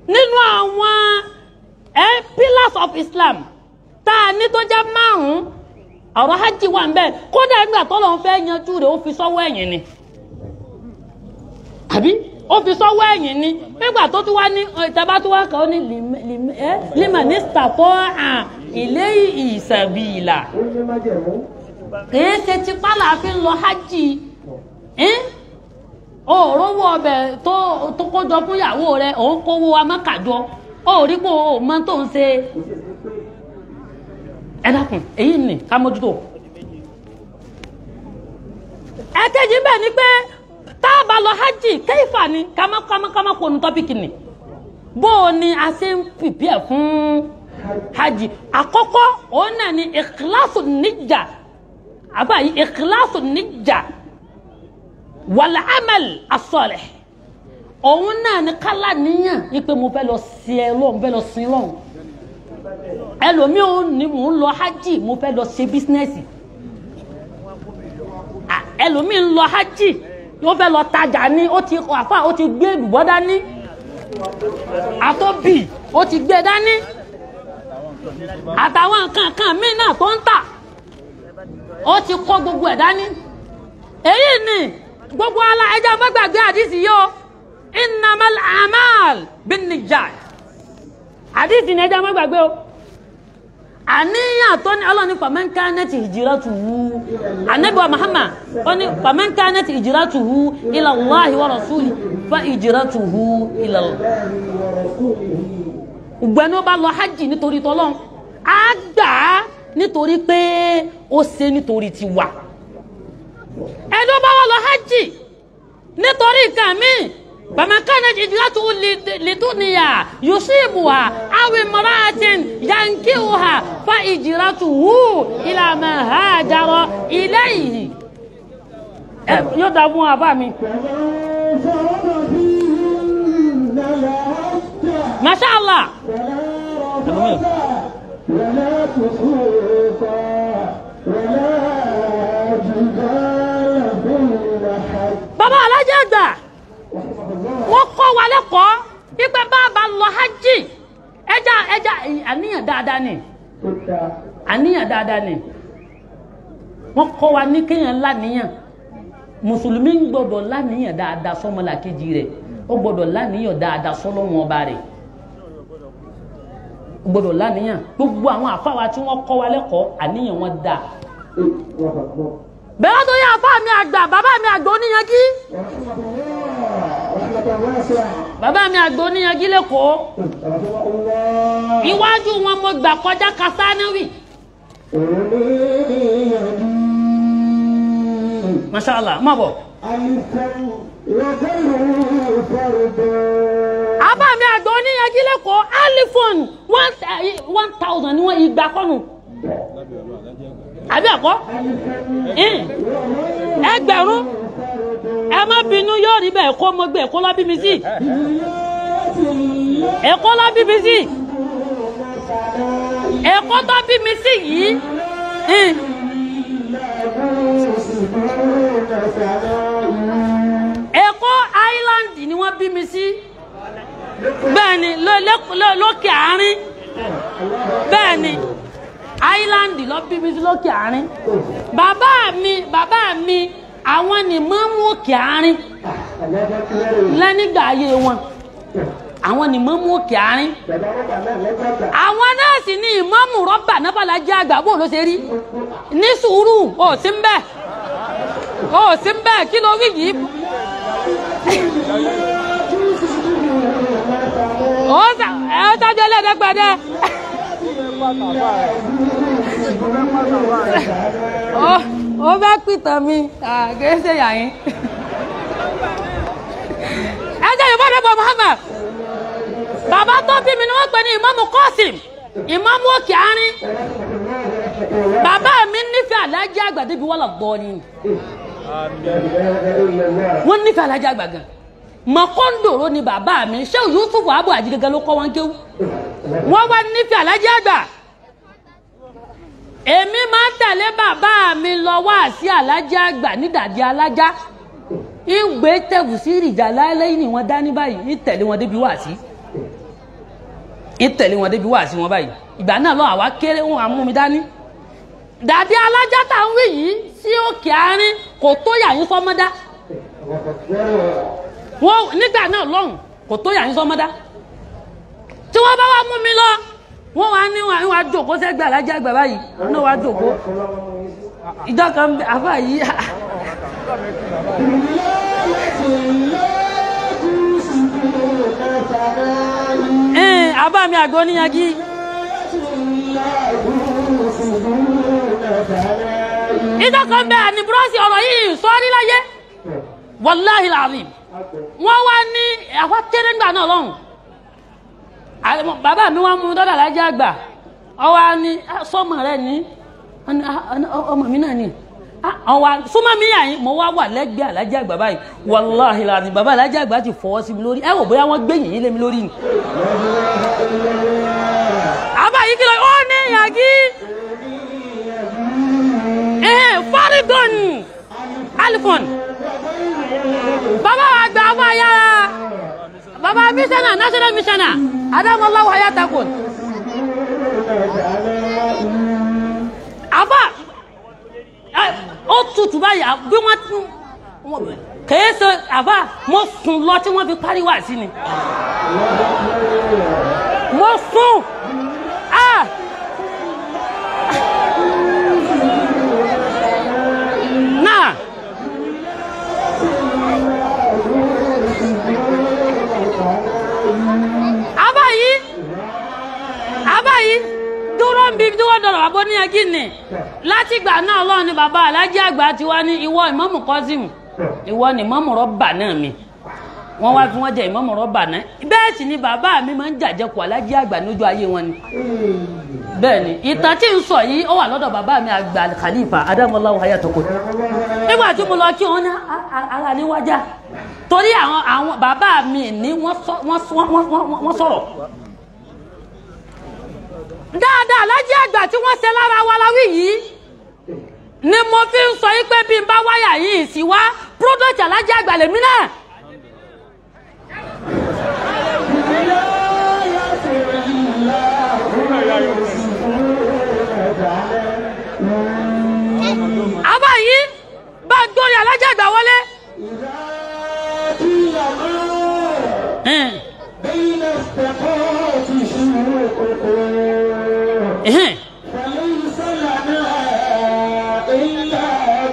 nínú àwọn pillars of Islam tá a ní tó jẹ́ márùn-ún, ọ̀rọ̀ hajj wà ń bẹ̀. Kódà nígbà tó lọ́n fẹ́ yanjú rẹ̀, ó fi sọ́wọ́ ẹ̀yìn ni, àbí ó fi sọ́wọ́ ẹ̀yìn ni. Nígbà tó tún wá ní ìtàbá tó wá kàn ó ní limanista tó hàn ilé ìsàbìlà. Kìí ṣe tipá là fi ń lọ hajj. Òrówó ọbẹ̀ tó kójọ fún ìyàwó rẹ̀, òun kówó amákàjọ, ó rí pé o mọ tó ń ṣe. Ẹ dákun, èyí ni ká mójútó. Ẹ̀kejì bẹ́ẹ̀ ni pé tá a bá lọ hajj, kéfà ni kámákámákámá kò ní tọ́pìkì ni bó o ní a ṣe ń pìpìẹ̀ fún hajj. Àkọ́kọ́ òun náà ni ìkíláàsù níjà, àbáyé ìkíláàsù níjà wal amal as-salih. Òun náà ni kálá níyàn ní pé mo fẹ́ lọ sí ẹ lọ́hùn, fẹ́ lọ sin lọ́hùn. Ẹlòmíì ò ní mò ń lọ hajj, mo fẹ́ lọ ṣe bísínẹ́sì. Ẹlòmíì ń lọ hajj, ó fẹ́ lọ tajà ní, ó ti àfa, ó ti gbé èlùbọ́ dání, àtọ́bì ó ti gbé dání, àtàwọn nǹkan kan míì náà tó ń tà, ó ti kó gbogbo ẹ̀ dání. Èyí ni gbogbo ala ẹja má gbàgbé àdìsí yìí o, innamal a'mal binniyat. Àdìsí ni ẹja má gbàgbé o. Àníyàn tó ní Ọlọ́run ní faman kanat hijratuhu, Ànábì wa Muhammad ó ní faman kanat hijratuhu ila Allahi wa rasuli fa hijratuhu ila Allah. Ìgbẹ́ni ó bá lọ hajj nítorí tọ́lọ́run, á gbà á nítorí pé ó ṣe nítorí tiwa. Ẹni ó bá wà lọ hajj nítorí nǹkan míì, faman kanat hijratuhu lidunya yusibuha aw imra'atin yankihuha fa hijratuhu ila ma hajara ilayhi. Yóò dá fún àbá mi. Masha Allah. wa lẹ́kọ̀ọ́ ipe bàbá lọ hajj ẹja ẹja àníyàn dáadáa ni àníyàn dáadáa ni wọ́n kọ́ wa ní kéèyàn láníyàn mùsùlùmí ń gbọ́dọ̀ láníyàn dáadáa sọ́mọlàkejì rẹ̀ ó gbọ́dọ̀ láníyàn dáadáa sọ́lọ́wọ́n ọba rẹ̀ ó gbọ́dọ̀ láníyàn gbogbo àwọn àfáwa tí wọ́n kọ́ wa lẹ́kọ̀ọ́ àníyàn wọn dáa. Bẹ́ẹ̀ tó yẹ àfáà mi àgbà bàbá mi àgbà oníyanjú bàbá mi àgbà oníyanjú lẹ́kọ̀ọ́ iwájú wọn mo gbà kọjá kasánáwì. Masha Allah má bọ̀. Àbá mi àgbà oníyanjú lẹ́kọ̀ọ́ alifon 1000 ni wọ́n igba kọ́nù. Àbí ẹ̀kọ́? Ẹgbẹ̀rún ẹ má bínú yóò rí bẹ́ẹ̀ kó mo gbé Èkó lọ bí mi sí. Èkó lọ bí mi sí. Èkó tó bí mi sí yìí. Èkó Island ni wọ́n bí mi sí. Bẹ́ẹ̀ ni lókè àárín. Bẹ́ẹ̀ ni Island lọ bí mi sí lókè àárín. Bàbá mi àwọn ni mọ́mú òkè àárín lẹ́nígbà ayé wọn. Àwọn ni mọ́mú òkè àárín. Àwọn náà sì ni ìmọ̀mù rọ́bà náà bàlá jẹ́ àgbà bó ló ṣe rí. Ní sùúrù ò sí ń bẹ̀. Ò sí ń bẹ̀ kí ló wí yìí. Ó sáájú ẹlẹ́dẹ́gbẹ̀dẹ́. Ó fẹ́ pìtàn mi kìí ṣe yàyín. Ẹ jẹ́ Yorùbá dẹ́gbọ̀ Muhammad. Bàbá tó bí mi ni wọ́n pè ní Ìmáàmù Kọ́sìm, Ìmáàmù Òkè Àárín. Bàbá mi nífẹ̀ẹ́ Aláàjì Àgbà débi wọ́n lọ gbọ́ ni. Wọ́n nífẹ̀ẹ́ Aláàjì Àgbà gan. Mọ̀kọ́ndòrò ni bàbá mi, ṣé Yusuf Abu Ají gẹ́gẹ́ ló kọ́ wọn kéwú. Wọ́n wá nífẹ̀ẹ́ Aláàjì Àgbà. Èmi máa ń tẹ̀lé bàbá mi lọ wá sí Aláàjì Àgbà nídàdí alájá. Ìgbé tẹ̀wù sí ìrìjà láéláé ni wọ́n dání báyìí, ìtẹ̀lé wọn débi wá sí. Ìtẹ̀lé wọn débi wá sí wọn báyìí. Ìgbà náà lọ àwa kéré wọn àmú mi dání. Dàdí alájá tá ń wí yìí sí òkè àárín kò tó yà yín sọmọdá. Wọ́n nígbà náà lọ́hùn kò tó yà yín sọmọdá. Tí wọ́n bá wá mú mi lọ, wọ́n wá ní wọ́n wá jókòó sẹ́gbẹ̀ Aláàjì Àgbà báyìí, wọ́n náà wá jókòó. Ìjọ kan àfà yìí. Àbá mi àgọ́ níyanjú. Ìjọ kan bẹ àní búrọ́ọ̀sì ọ̀rọ̀ yìí sọ́ọ́rí láyé. Wàláhì làzim. Wọ́n wá ní àwa kéré ńgbà náà lọ́hùn. Bàbá mi wá mú dọ́dà Aláàjì Àgbà. Ọwọ́ á ní sọ́mọ rẹ̀ ní ọmọ mi náà ní. Ọwọ́ súnmọ́ mi yà yín mo wá wà lẹ́gbẹ̀ẹ́ Aláàjì Àgbà báyìí. Wàláhì làzim bàbá Aláàjì Àgbà ti fọwọ́ sí mi lórí. Ẹ wò bóyá wọ́n gbé yìnyín lé mi lórí ni. Àbá yìí kí ló ó ní ìyàgí. Fárígọ́n alifon. Bàbá wa gba àwọn ayára. Bàbá mísánà national missioner Adamallahu hayatakun. Àbá ó tutù báyìí bí wọ́n tún kèé ṣe àbá mo sùn lọ tí wọ́n fi parí wá sí ni. Mo sùn. Ah! Náà. Àbá yìí dúró ń bi dúró dọ̀rọ̀ bàbá oníyanjú ni. Látìgbà náà lọ́ọ̀ ni bàbá Aláàjì Àgbà ti wá ní ìwọ Ìmáàmù Kọ́sìm, ìwọ ni Ìmáàmù rọ́bà náà mi. Wọ́n wá fi wọ́n jẹ Ìmáàmù rọ́bà náà. Bẹ́ẹ̀ sì ni bàbá mi máa ń jàjẹkù Aláàjì Àgbà lójú ayé wọn ni. Bẹ́ẹ̀ ni ìtàn tí ń sọ yìí ó wà lọ́dọ̀ bàbá mi àgbà Khalifa Adamallahu hayatakun. Nígbà tí mo lọ kí wọn ní ara ní wájà torí àwọn bàbá mi ní wọ́n sọ̀rọ̀ dáadáa Aláàjì Àgbà tí wọ́n ṣe lára wa láwí yìí ni mo fi ń sọ yìí pé bí n bá wáyà yìí sí wá product Aláàjì Àgbà lèmi náà. Àbá yìí bá gbórí alájà àgbà wọlé.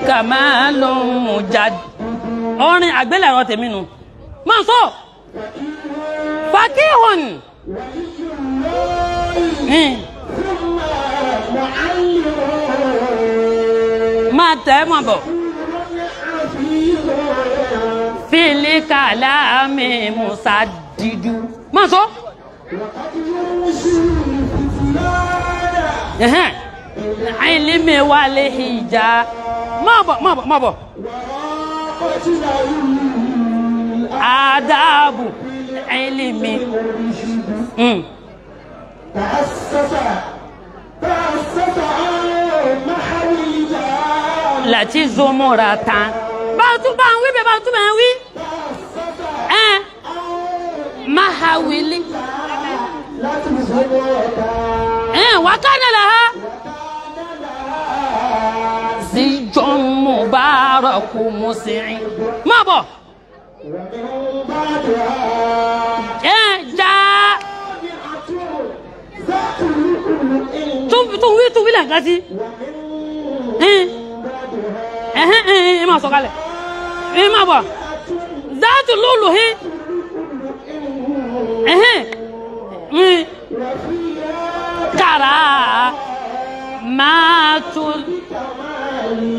Kàmá ló mú jáde. Orin àgbélẹ̀rọ tèmi nu. Máa sọ. Fàkíhùn. Máa tẹ̀ ẹ́ mọ̀ bọ̀. Fílíkà láàmì Musa dídú. Máa sọ. Ilimi wal hija. Máa bọ̀, máa bọ̀, máa bọ̀. Adabu ilimi. Láti zomora tán. Báwo tún bá ń wí bẹ́ẹ̀ báwo tún bá ń wí. Mahawili. Wakana laha. Zijun mubaraku musi'in. Máa bọ̀. Já. Tún wí tún wí lẹ́ǹkan sí. Ẹ máa sọ̀kalẹ̀. Ẹ máa bọ̀. Záàtù lóòlù hí. Kàrà máa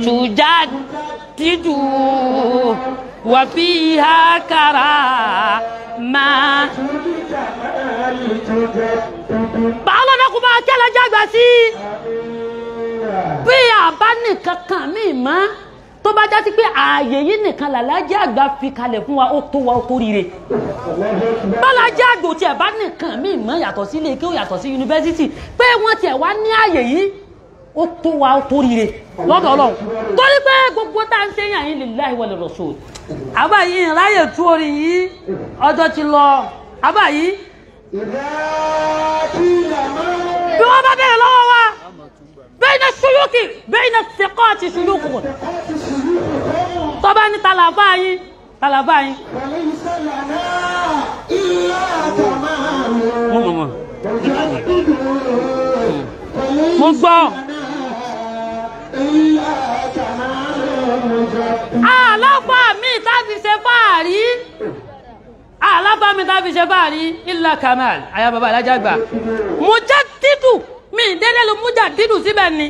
tùjá dídù wà fi ha kàrà máa. Báwo ni kò bá kẹ́lẹ́ jágbá sí? Bí àbá nìkan kan mí mọ́ tó bá jásí pé ààyè yìí nìkan làlájẹ́ àgbà fi kalẹ̀ fún wa ó tó wa ó tó rire. Bálájẹ́ àgbò tí ẹ̀ bá nìkan mí mọ́ yàtọ̀ sí ilé kí ó yàtọ̀ sí yunifásítì pé wọ́n tiẹ̀ wá ní ààyè yìí ó tó wa ó tó rire lọ́dọ̀ Ọlọ́run. Torí pé gbogbo tá à ń ṣe yàn yín lillahi wal rasul. Àbá yìí ráyè tú orin yìí ọjọ́ ti lọ. Àbá yìí. Bí wọ́n bá bẹ̀rẹ̀ lọ́wọ́ wa. بين السلوك بين الثقات سلوكهم طبعا طلباي طلباي وليس لنا إلا تمام mo gbọ́ àlọ́fà mi tá fi ṣe fáàrí àlọ́fà mi tá fi ṣe fáàrí illa kamal àyà bàbá alájà gbà mujaddidu mi dédé ló mújà dídùn síbẹ̀ ni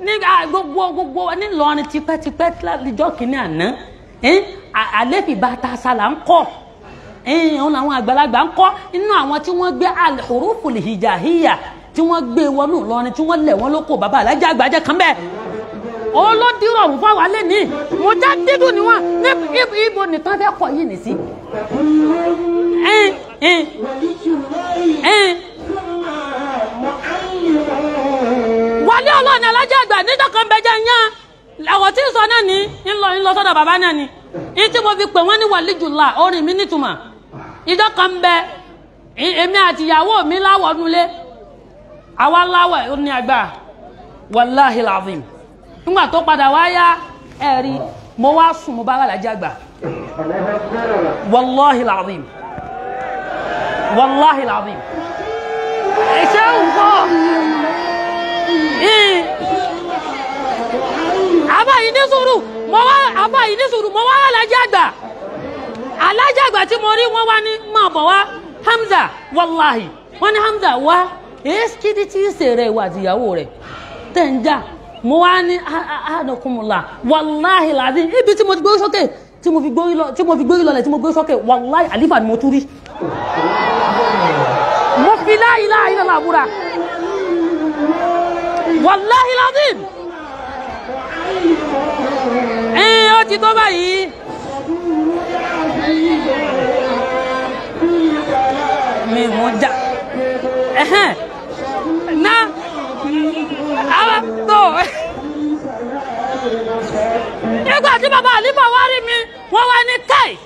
ní gbogbo gbogbo nílọrin tipẹ́tipẹ́ lọ́jọ́ kìíní àná àléfì bàtà sálà ń kọ́ òun làwọn àgbàlagbà ń kọ́ inú àwọn tí wọ́n gbé al-huruful hijahiyya tí wọ́n gbé wọnú Ìlọrin tí wọ́n lẹ̀ wọ́n lóko bàbá alájà àgbàjẹ́ kan bẹ́ẹ̀ olódìrọ̀ ọ̀hún fáwọn alẹ́ ní mújà dídùn ni wọ́n ní ibo nìkan fẹ́ kọ̀ yìí nìsí. Wàlẹ́ ọlọ́ọ̀ni alájà àgbà níjọ́ kan bẹjẹ́ yán àwọn tí ń sọ náà ní ńlọ ńlọ sọ́dọ̀ bàbá náà ni ní tí mo fi pè wọ́n ní wàlíjùlá orin mi nítumọ̀ ìjọ́ kan bẹ èmi àti ìyàwó mi láwọ̀ nulẹ̀ àwa láwọ̀ ó ní àgbà wàláhì làzim nígbà tó padà wá yá ẹ̀rí mo wá sùn mo bá wà lájà àgbà wàláhì làzim wàláhì làzim ẹ̀ṣẹ̀ ń kọ́. Àbá yìí ní sùúrù mo wá àbá yìí ní sùúrù mo wá alájà àgbà alájà àgbà tí mo rí wọ́n wá ní máa bọ̀ wá Hamza wàláhì wọ́n ní Hamza wá èsìkìdí tí ń sèrè ìwà àtìyàwó rẹ̀ tẹ̀ ń jà mo wá ní àdókùnmùlà wàláhì làdí ibi tí mo ti gbórí sókè tí mo fi gbórí lọlẹ̀ tí mo gbórí sókè wàláhì àlífà ni mo tún rí mo fi la ilaha illallah búra wàláhì làdí ó ti tó báyìí. Mi mú já ná àwọn tó nígbà tí bàbá àlífà wá rí mi wọ́n wá ní káì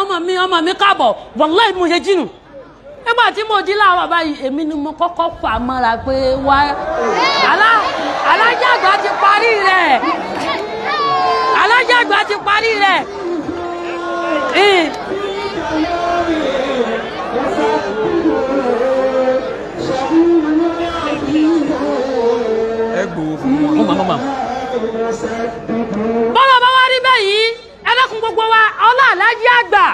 ọmọ mi káàbọ̀ wàláhì mo ṣe jìnnù Nígbà tí mo jí láàárọ̀ báyìí èmi ni mo kọ́kọ́ fà mọ́ra pé wá Aláàjì Àgbà ti parí rẹ̀. Aláàjì Àgbà ti parí rẹ̀. Ẹ gbowó fún wọn. Mọ̀. Bọ́lá bá wá rí bẹ́ẹ̀ yìí ẹ dákun gbogbo wa ọlá Aláàjì Àgbà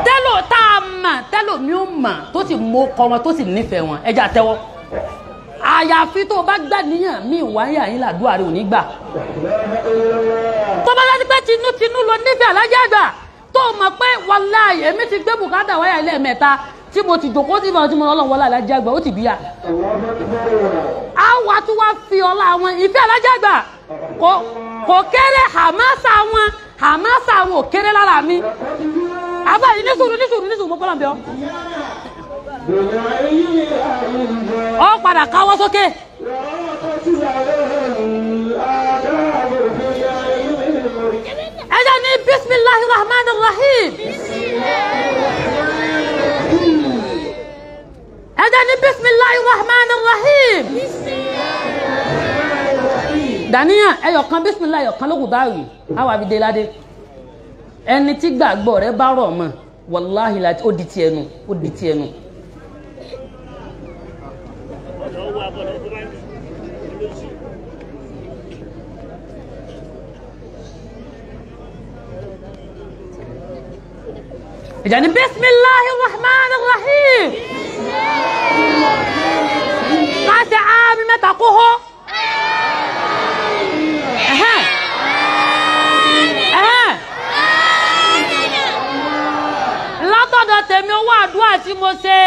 tẹ́lò tá a mà tẹ́lò mi ò mà tó sì mọ ọkọ wọn tó sì nífẹ̀ẹ́ wọn ẹja tẹ́wọ́. Àyàfi tó o bá gbà níyàn mí wáyà yín làdúrà rẹ ò ní gbà. Tó bá dájú pé tinútinú ló nífẹ̀ẹ́ Aláàjì Àgbà tó o mọ̀ pé wàláhì èmi ti gbé bùkátà wáyà ilé mẹ́ta tí mo ti jòkó sí ìbọn tí mo lọ́lọ́ wọlé Aláàjì Àgbà ó ti bíyà. A wà tún wá fi ọlá wọn ìfẹ́ Aláàjì Àgbà kò kéré hamasa wọn hamasa wọn ò kéré lára mi. Àbá yìí ní sùúrù ní sùúrù ní sùúrù mo bọ́lá ń bẹ̀ ọ́. Ọ padà káwọ́ sókè. Ẹ jẹ́ ní bisimilahi rahman rahim. Ẹ jẹ́ ní bisimilahi rahman rahim. Dàníyàn ẹyọkan bisimilahi ẹyọkan ló kù báyìí àwọn àbídé ládé. Ẹni tí gbàgbọ́ rẹ bá rọ̀ mọ́ wàláhì láti ó di tiẹ̀ nù ó di tiẹ̀ nù. Ìjà ní bisimilahi rahman rahim. Ká ṣe àmì mẹ́ta kó hó. Ẹ̀hẹ́n. Ẹ̀hẹ́n. Látọ̀dọ̀ tèmi owó àdúrà tí mo ṣe